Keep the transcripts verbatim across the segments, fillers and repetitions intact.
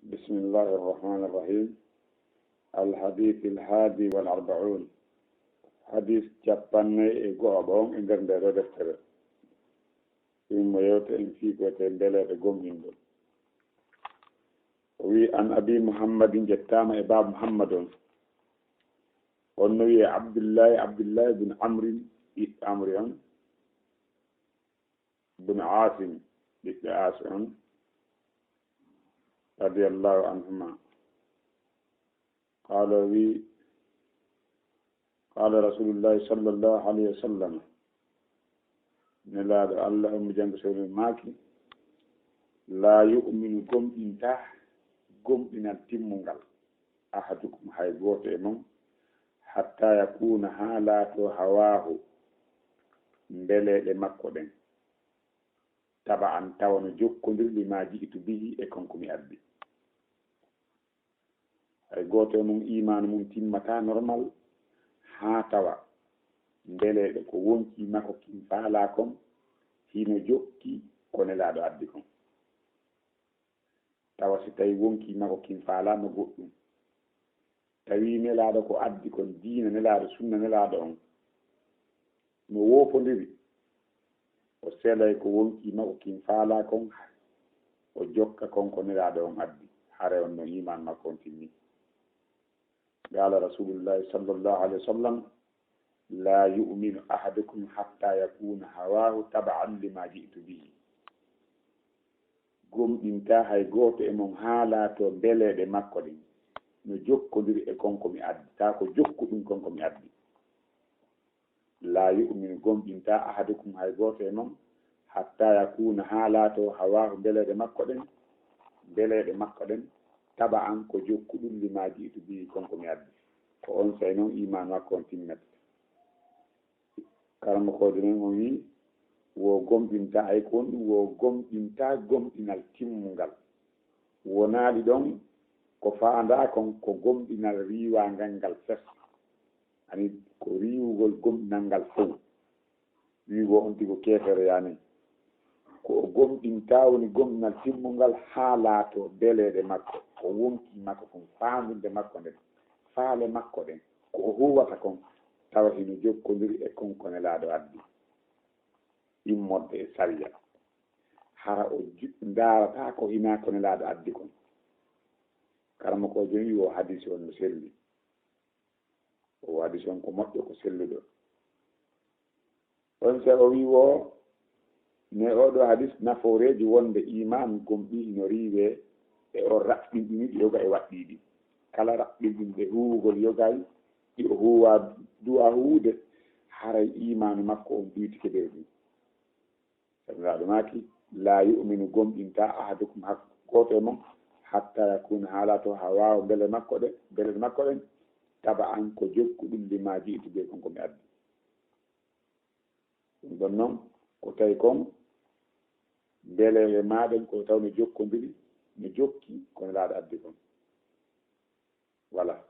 بسم الله الرحمن الرحيم. الحديث الحادي والأربعون. Hadis cappannayi e go'aɓo on e nder ndee ɗoo deftere. Ɗum mo yewta en fii ko wiyetee mbeleeɗe gomɗingol. O wi'i, an Abi Muhammadin, ƴettaama e Baaba Muhammad on. On no wi'ee Abdullahi, Abdullahi bin Amrin, ɓiɗɗo Amri on, bin Aasim, ɓiɓɓe Aasi on, radiyallahu anhuma. Qaala, o wi'i, qaala Rasulullahi sallallahu alayhi wa sallam, Nelaaɗo Allah on mo janngo sewni maaki, laa yu'minu gomɗintaa, gomɗinal timmungal, ahadukum hay gooto e mon, hatta yakuuna haa laatoo hawaahu mbeleeɗe makko ɗen, taba'an tawa no jokkondir limaa ji'tu bihi e kon ko mi addi. Hay gooto e mon iimaanu mum timmataa normal haa tawa mbeleeɗe ko wonkii makko kin faalaa kon hino jokki ko Nelaaɗo addi kon. Tawa si tawii wonkii makko kin faalaama goɗɗum, tawii Nelaaɗo ko addi kon diina Nelaaɗo, sunna Nelaaɗo on, no woofondiri, o selay ko wonkii makko kin faalaa kon, o jokka kon ko Nelaaɗo on addi, haray on no iimaan makko on timmi. Qaala Rasulullahi sallallahu alayhi wa sallam, laa yu'minu ahadukum hatta yakuuna hawaahu taba'an limaa ji'tu bihi. Gomɗintaa hay gooto e mon haa laatoo mbeleeɗe makko ɗen no jokkondiri e kon ko mi addi, taa ko jokkuɗum kon ko mi addi. Laa yu'minu, gomɗintaa, ahadukum, hay gooto e mon, hatta yakuuna, haa laatoo, hawaahu, mbeleeɗe makko ɗen, mbeleeɗe makko ɗen, taba'an, ko jokkuɗum, limaa ji'tu bihi, kon ko mi addi. Ko onsay non iimaan makko on timmata. Karamokoojo men on wi'i, wo gomɗintaa, ay ko honɗum wo gomɗintaa gomɗinal timmungal. Wonaali ɗon ko faandaa kon ko gomɗinal riiwaangal ngal fes. Ani ko riiwugol gomɗinal ngal fow. Wi'ugol on tigi ko keefeero yani. Ko o gomɗintaa woni gomɗinal timmungal haa laatoo mbeleeɗe makko, ko wonkii makko kon, faandunde makko nden, faale makko ɗen, ko o huuwata kon, tawa hino jokkondiri e kon ko Nelaaɗo addi. Immorde e sariya. Hara o ju-, ndaarataa ko hinaa ko Nelaaɗo addi kon. Karamokoojo on wi'i o hadiisi on no selli. O hadiisi on ko moƴƴo, ko selluɗo. Onsay o wi'i wo, ne oo ɗoo hadiis nafooreeji wonde iimaan gomɗii hino riiwee e o raɓɓinɗiniiɗi yoga e waɗɗiiɗi. Kala raɓɓinɗinɗo huuwugol yoga ɗi o huuwaa du'aa huuwude, haray iimaanu makko on ɓuytike nder ɗum. Nelaaɗo maaki, laa yu'minu, gomɗintaa, ahadukum, hak-, gooto e mon, hatta yakuuna, haa laatoo, hawaahu, mbele makko ɗe, mbele makko ɗen, taba'an, ko jokkuɗum, limaa ji'tu bihi, kon ko mi addi. Ɗum ɗon non, ko tawi kon, mbele e maa ɗen, ko taw no jokkondiri, no jokki, ko Nelaaɗo addi kon. Wala.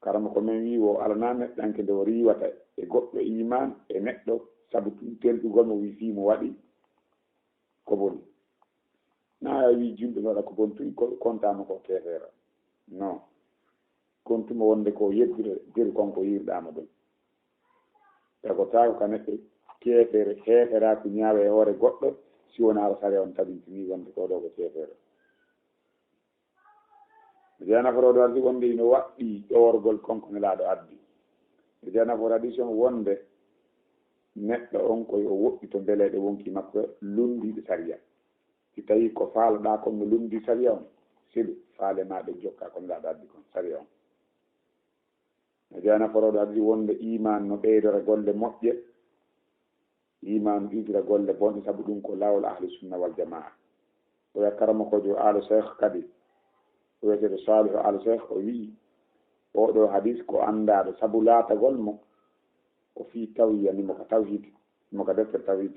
Karamoko men wi'i wo alanaa neɗɗanke nde o riiwata e goɗɗo iimaan e neɗɗo sabu tun tenɗugol mo, wi'i fii mo waɗi ko boni. Naa a wi'i julɗo no waɗa ko boni tun, ko kontaama ko keefeero. Non. Kontuma wonde ko yeddude jeru kon ko yiirɗaama ɗum. Tagotaako ka neɗɗo keefeero, heeferaaku ñaawa e hoore goɗɗo, si wonaa ko sariya on tabintinii wonde ko ɗoo ko keefeero. Mi jeyaa naforooɗo addi wonde ino waɗɗii ƴoworgol kon ko Nelaaɗo addi. Mi jeyaa naforooɗo addi son wonde neɗɗo on ko yo woɗɗito mbeleeɗe wonkii makko lunndiiɗe sariya. Si tawii ko faalaɗaa kon no lunndii sariya on, selu, faale maa ɗe jokkaa ko Nelaaɗo addi kon sariya on. Mi jeyaa naforooɗo addi wonde iimaan no ɓeydora golle moƴƴe, iimaan no iwtira golle bonɗe, sabu ɗum ko laawol ahli sunna wal jamaa. O wi'a karamokoojo Aalu Seekh kadi, o wi'eteeɗo Saalihu Aalu Seekh, o wi'i, oo ɗoo hadiis ko anndaaɗo, sabu laatagol mo ko fii tawhiid, yani mo ka tawhiid, mo ka deftere tawhiid.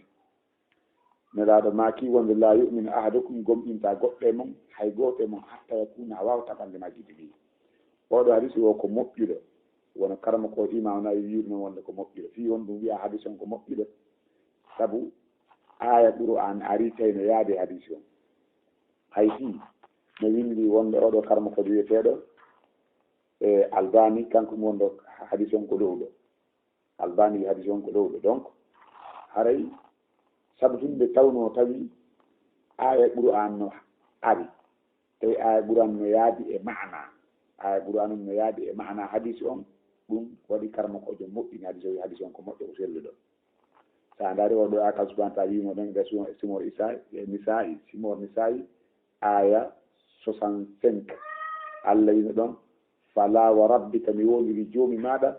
Nelaaɗo maaki wonde, laa yu'minu ahadukum, gomɗintaa goɗɗo e mon, hay gooto e mon, hatta yakuuna, hawaahu, taba'an limaa ji'tu bihi. Oo ɗoo hadiisi o ko moƴƴuɗo, wano karamoko Imaamu Nawawi wiiri non wonde ko moƴƴuɗo. Fii honɗum wi'aa hadiisi on ko moƴƴuɗo? Sabu aaya Qur'aan arii tawi no yaadi e hadiisi on. Hay fii no winndi wonde oɗo karmokoojo wiyeteeɗo e Albani, kanko mi wonɗo hadis on ko ɗowɗo. Albani wi hadis on ko ɗowɗo. Donc, haray sabu tun nde tawnoo tawi aaya Qur'an no ari, tawi aaya Qur'an no yaadi e maana, aaya Qur'an on no yaadi e maana hadis on, ɗum waɗi karmokoojo moƴƴini hadis o, wi hadis on ko moƴƴo, ko selluɗo. So a ndaari oɗo aaya, Allah subhanahu wa ta'ala wiimo ɗon nder suura Simoor Isaa'i, e Nisaa'i, Simoor Nisaa'i, aaya soixante-cinq. Allah wiino ɗon, "Fala wa rabbika, mi wondiri Joomi maaɗa,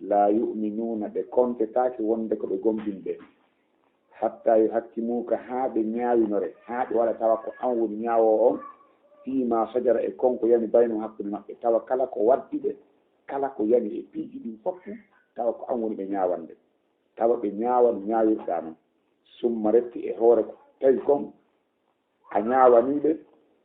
la yu'minuna, ɓe kontetaake wonde ko ɓe gomɗinɓe, hatta yuhakkimuka, haa ɓe ñaawinore, haa ɓe waɗa tawa ko an woni ñaawoowo on, fima shajara, e kon ko yani baynahum, hakkunde maɓɓe, tawa kala ko waddi ɓe, kala ko yani e piiji ɗin fof, tawa ko an woni ɓe ñaawande, tawa ɓe ñaawa no ñaawirɗaa non, summa, refti e hoore ko tawi kon a ñaawanii ɓe,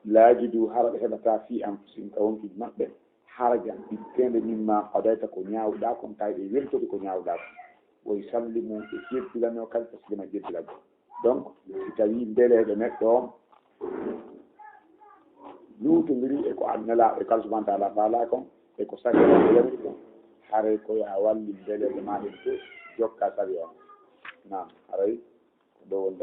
la yajidu, hara ɓe heɓataa, fi anfusihim, ka wonkiiji maɓɓe, harajan, ɓitteende, mimma qadayta, ko ñaawuɗaa kon, tawi ɓe weltoto ko ñaawuɗaa kon. Wa yusallimu, ɓe jebbilanoo kadi, taslima, jebbilagol. Donc, si tawii mbeleeɗo neɗɗo on luutondiri e ko Nelaaɗo, e ko Allah subhanahu wa ta'ala faalaa kon, e ko sariya o yamiri kon, haray ko yo a wallu mbeleeɗe maa ɗen fof jokka sariya on. Naam, haray ko ɗo woni